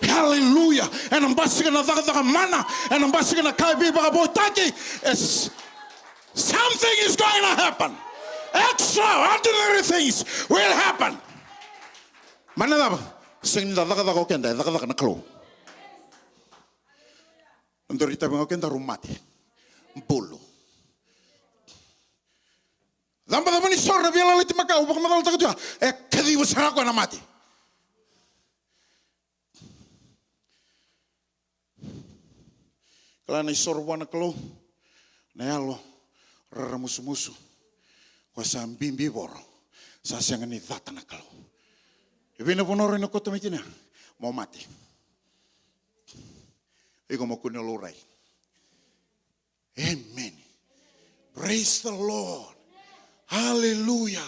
Haleluya. Ena basika na cakacaka mana, ena basika na ka e veivakavoutaki. Es-, something is going to happen. Extraordinary things will happen. Mai na cava? Sega ni da cakacaka o keda, e cakacaka na Kalou. Dou itavi ga o kedaru mate, bulu. Cabocabo ni soro na veiyalayalati makawa, vakamacalataka tu ya, e kaciva sara o koya na mate. Kila na isoro vua na Kalou, na yalo raramusumusu, koya sa bibi voro, sa sega ni cata na Kalou. E vei na vanua o na koto mai kina? Mo mate. Iko mo kua ni laurai. Amen. Praise the Lord. Hallelujah.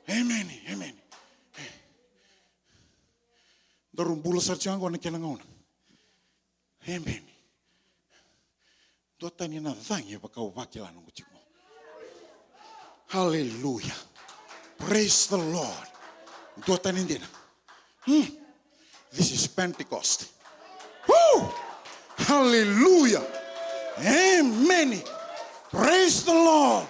Amen. Amen. Daru bula sara tiko ga qo na kena gauna. Amen. Duatani na cagi e vaka au vakila noqu tiko. Hallelujah. Praise the Lord. Duatani dina. Hmm. This is Pentecost. Woo! Hallelujah. Amen. Praise the Lord.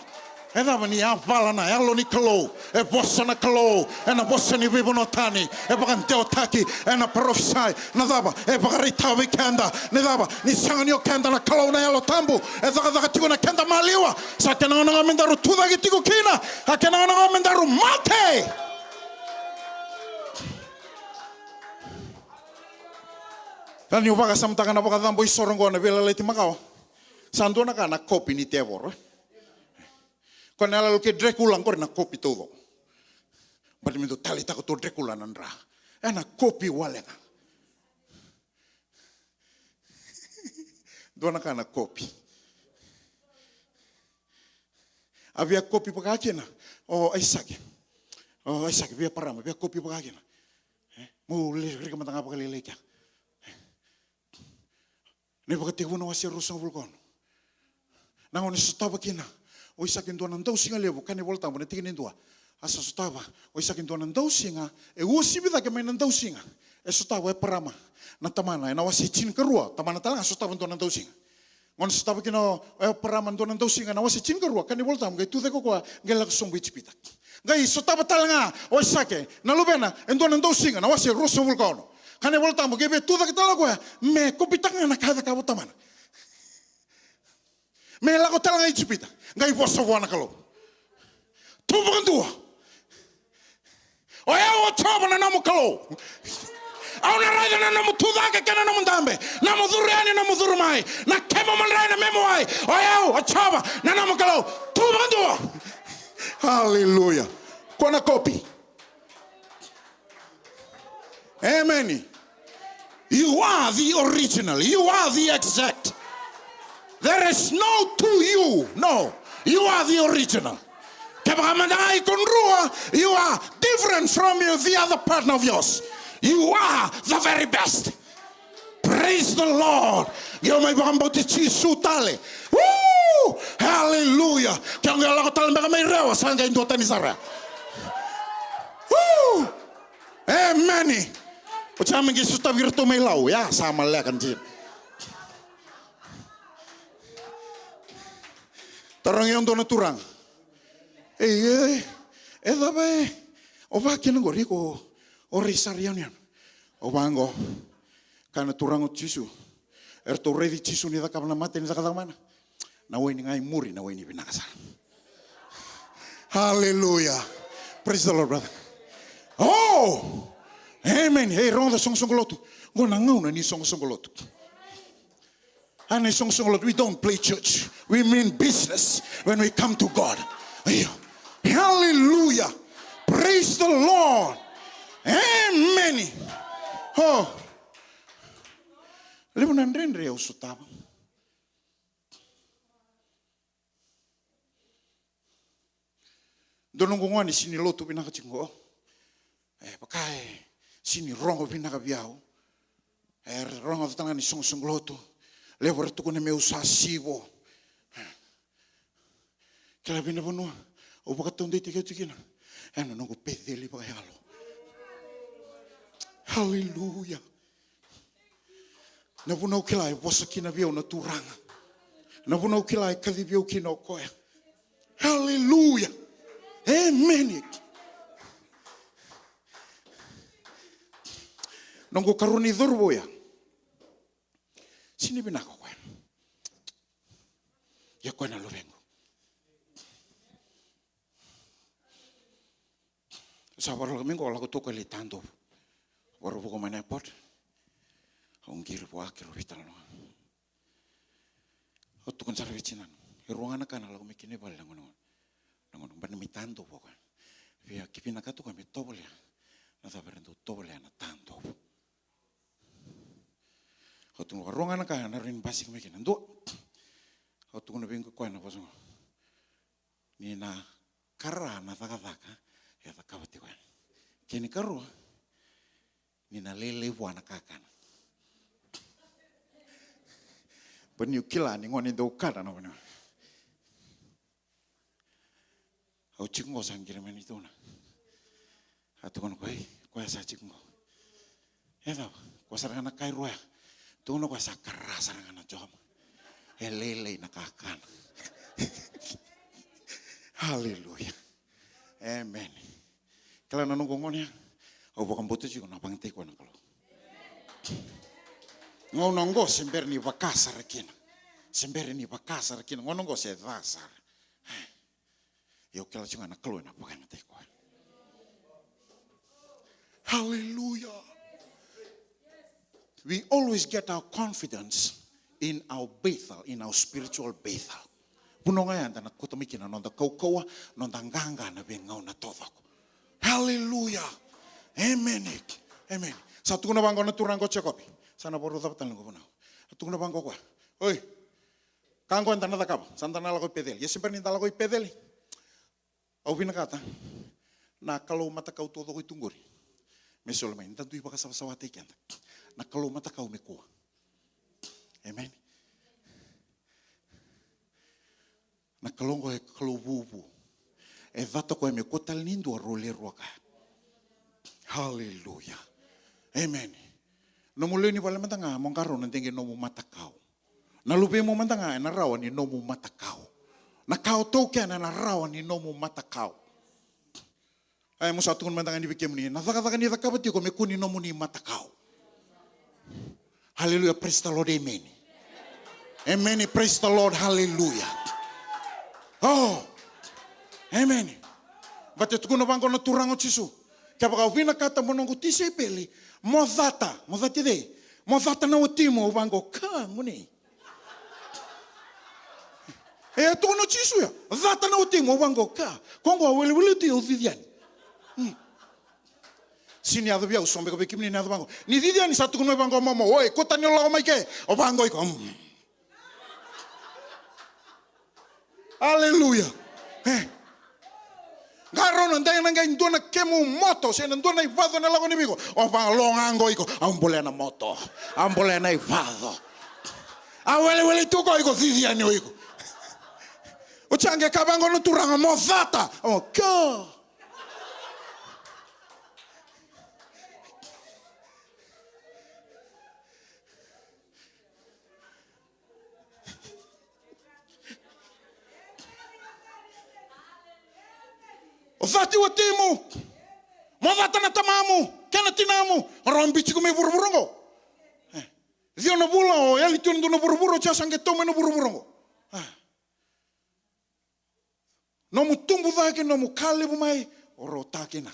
E cava ni yavala na yalo ni Kalou, e vosa na Kalou ena vosa ni veivanua tani, e vakadewataki ena parofisai. Na cava? E vakaraitaka vei keda. Ni cava? Ni sega ni o keda na Kalou na Yalo Tabu, e cakacaka tiko na keda maliwa. Sa kena gauna ga me daru tucake tiko kina, a kena gauna ga me daru mate. Ka niu vakasamataka na vakacabo isoro oqo na veiyalayalati makawa, sa dua na ka na kopi ni tevoro. Ko na yaloyalo kei Drekula qori na kopi taucoko. Baleta me dau taleitaka tu o Drekula na dra. E na kopi wale ga. Dua na ka na kopi. A via kopi vaka kina o Aisake. O Aisake vei Eparama, via kopi vaka kina. E, mo rika mada ga vakalailai kea. Na iVakatekivu na wase ruasagavulu ka ono. Na gauna e sotava kina o Aisake e dua na dausiga levu, kaya na iVolatabu na tikina e dua. A sa sotava o Aisake e dua na dausiga, e uasivi cake mai na dausiga e sotava o Eparama na tamana, ena wase tinikarua, tamana tale ga sotava e dua na dausiga. Gauna sotava kina o Eparama e dua na dausiga, na wase tinikarua, kaya na iVolatabu qai tucake o koya qai lako sobu i Ijipita. Qai sotava tale ga o Aisake na luvena e dua na dausiga, na wase ruasagavulu ka ono. Kaya na iVolatabu qai via tucake tale ga o koya me kopitaka ga na ka e cakava o tamana. Me lako tale ga i Ijipita. Qai vosa vua na Kalou. Tu vakadua. O yau o Jiova na nomu Kalou. Au na raica na nomu tucake kei na nomu dabe, na nomu curu yani, na nomu curu mai, na kemu madrai, na memu wai. O yau o Jiova na nomu Kalou. Tu vakadua. Haleluya. Ko na kopi. Amen. You are the original. You are the exact. There is no two you. No. You are the original. Kevaka mada ga iko drua, you are different from you, the other partner of yours. You are the very best. Praise the Lord. Io, mai vakabauti Jisu tale. Woo! Hallelujah. Ke o qai lako tale beka mai Rewa, sa qai duatani sara. Woo! Amen. Oti ya me qai sotavi iratou mai Lau, ya sa maleka dina. Tarogi au dua na turaga. Ei, e, e cava e, o vaka kina qori ko, o rai sara yanuyanu. Au vaqo, kaya na Turaga o Jisu. Eratou raici Jisu ni cakava na mate ni cakacaka mana. Na waini ga e muri, na waini vinaka sara. Hallelujah. Praise the Lord, brother. Oh! Amen. Ei, rogoca, soqosoqo lotu. Qo na gauna ni soqosoqo lotu. Ena isoqosoqo lotu, we don't play church. We mean business when we come to God. Io. Hallelujah. Praise the Lord. Amen. Oh. Levu na dredre au sotava. Dua noqu gone sega ni lotu vinaka tiko qo. E vaka e sega ni rogo vinaka vei au. E rogoca tale ga na isoqosoqo lotu. Levu era tukuna meu sa sivo. Kila vei na vanua au vakataudeitaki au tiko kina. Ena noqu Peceli vakayalo. Haleluya. Na vuna au kila e vosa kina vei au na Turaga. Na vuna au kila e kacivi au kina o koya. Haleluya. Emeni. Noqu karua ni cauravou ya. Sega ni vinaka o koya. Ia o koya na luvequ. Sa vakarau lako mai qo, lako tu o koya lai Tadovu. Vakarau vuka mai na airport. Au qiri vua, keirau veitalanoa. Au tukuna sara vei tinana. E rua ga na ka na lako mai kina i vale na gauna, na gauna bani mai Tadovu o koya. Via ki vinakata o koya me tovolea na cava era dau tovolea na Tadovu. Au tukuna, rua ga na ka na rawa ni basika mai kina. Dua. Au tukuna vei koya na vosa qo. Ni na kara na cakacaka e cakava tiko yani. Kena ikarua, ni na lailai vua na kakana. Ba niu kila ni gone dau kana na vanua. Au tiko qo sa qiri mai na ituna. A tukuna o koya, ei, koya sa tiko qo. E cava, koya sara ga na ka e rua ya. Tukuna o koya sa kara sara ga na job. E lailai na kakana. Haleluya. Emeni. Kila na noqu gone ya. Au vakabauta tiko na vakayagataki koya na Kalou. Gauna qo se bera ni vaka sara kina. Se bera ni vaka sara kina. Gauna qo se ca sara. Ia au kila tiko ga na Kalou ena vakayagataki koya. Hallelujah. We always get our confidence in our Bethel, in our spiritual Bethel. Vanua ga ya eda na kauta mai kina na noda kaukauwa, noda qaqa na veigauna taucoko. Hallelujah. Amen. Amen. Sa tukuna vaqo na turaga o Jekope. Sa na vakarau cava tale na qo vanua. Sa tukuna vaqo o koya. Oi. Ka qo eda na cakava, sa da na lako i Peceli. Ia se bera ni da lako i Peceli, au vinakata na kalou matakau taucoko e tu qori me soli mai, da dui vakasavasavata i keda. Na kalou matakau me kua. Amen. Na Kalou qo e Kalou vuvu. E cata o koya me kua tale ni dua, rau le rua kaya. Haleluya. Amen. Nomu lewe ni vale mada ga mo qarauna de qai nomu matakau. Na luvemu mada ga ena rawa ni nomu matakau. Na ka o taukena ena rawa ni nomu matakau. E, mo sa tukuna mada ga ni vei kemuni, na cakacaka ni cakava tiko me kua ni nomuni matakau. Hallelujah, praise the Lord, amen. Amen, praise the Lord, hallelujah. Oh, amen. Baleta e tukuna vaqo na Turaga o Jisu. Kevaka o vinakata mo noqu tisaipeli, mo cata, mo cati cei? Mo cata na watimu, au vaqo, ka gone. E tukuna o Jisu ya, cata na watimu, au vaqo, ka. Ko qo a welewele tu, au cici yani. Hmm. Sega ni yaco vei au, so beka vei kemuni na yaco vaqo. Ni cici yani sa tukuna mai vaqo, momo, oi, kua tani o lako mai ke. Au vaqo iko. Hmm. Aleluya. E. Qarauna, de na qai dua na kemu moto se na dua na ivaco ena lako ni viko. O vaqo, lo ga qo iko. Au bolea na moto. Au bolea na ivaco. A welewele tu ko iko, cici yani o iko. Oti ya qai kaya vaqo na Turaga, mo cata. O, ko. Vati watimu. Mo cata na tamamu kei na tinamu. O rau a biuti iko mai vuravura oqo. E. Ciwa na vula o yali tu ena dua na vuravura, oti ya sa qai tau mai na vuravura oqo. A. Nomu tubu cake, nomu ka levu mai, o rau ta kina.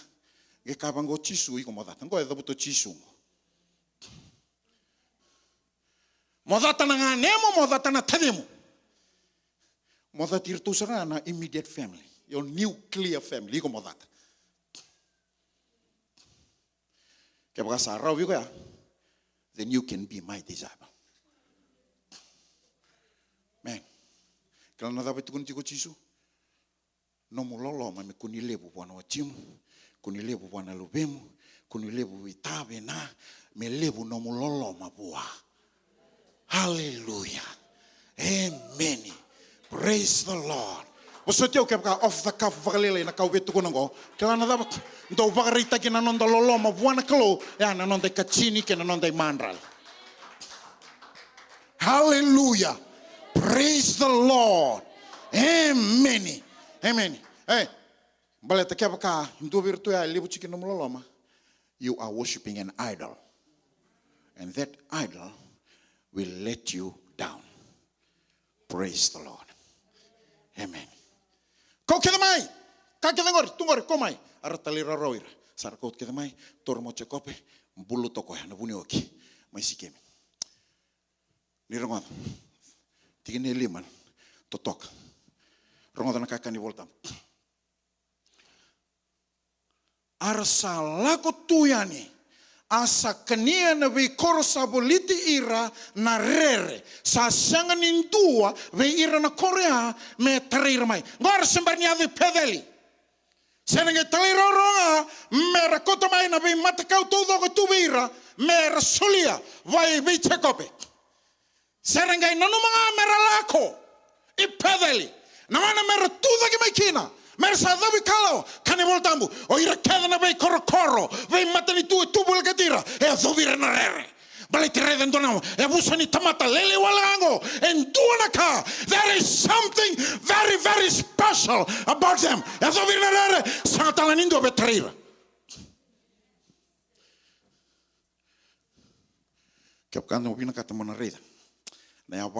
Qai kaya vaqo o Jisu, iko mo cata. Qo e cavuta o Jisu qo. Mo cata na ganemu, mo cata na tacemu. Mo cata iratou sara ga na immediate family. Your nuclear family, iko mo cata. Kevaka sa rawa vei iko ya, then you can be my disciple. Amen. Kila na cava e tukuna tiko o Jisu? Nomu loloma me kua ni levu vua na watimu, kua ni levu vua na luvemu, kua ni levu vei ta vei na, me levu nomu loloma vua. Hallelujah. Amen. Praise the Lord. Vosoti au kevaka off the cuff vakalailai na ka au via tukuna oqo. Kila na cava? Dau vakaraitaki na noda loloma vua na Kalou, ya na noda ikatini kei na noda imadrali. Hallelujah. Praise the Lord. Amen. Amen. E, baleta kevaka e dua vei iratou ya e levu tiko na nomu loloma, you are worshiping an idol. And that idol will let you down. Praise the Lord. Amen. Kau kece mai. Ka kece qori, tu qori, kau mai. A ra talairawarawa ira. Sa ra kauta kece mai, taura mai o Jekope, buluta o koya na vuniwai mai Sikemi. Ni rogoca. Tikina e lima, totoka. Rogoca na ka e kaya na iVolatabu. A ra sa lako tu yani, a sa kania na veikoro sa voliti ira na rere, sa sega ni dua vei ira na koro ya me tarai ira mai. Qo a ra se bera ni yaco i Peceli. Se ra qai talairawarawa ga me ra kauta mai na veimatakau taucoko tu vei ira me ra solia vei, vei Jekope. Se ra qai nanuma ga me ra lako i Peceli, na gauna me ra tucake mai kina, me ra sa yacovi kalawa. Kaya na iVolatabu, o ira kece na veikorokoro, veimatanitu e tu volekati ira, e yacovi ira na rere. Baleta raica e dua na, e yavusa ni tamata lailai wale ga qo, e dua na ka. There is something very, very special about them. E yacovi ira na rere, sega tale ni dua via tarai ira. Kevaka o vinakata mo na raica na yavala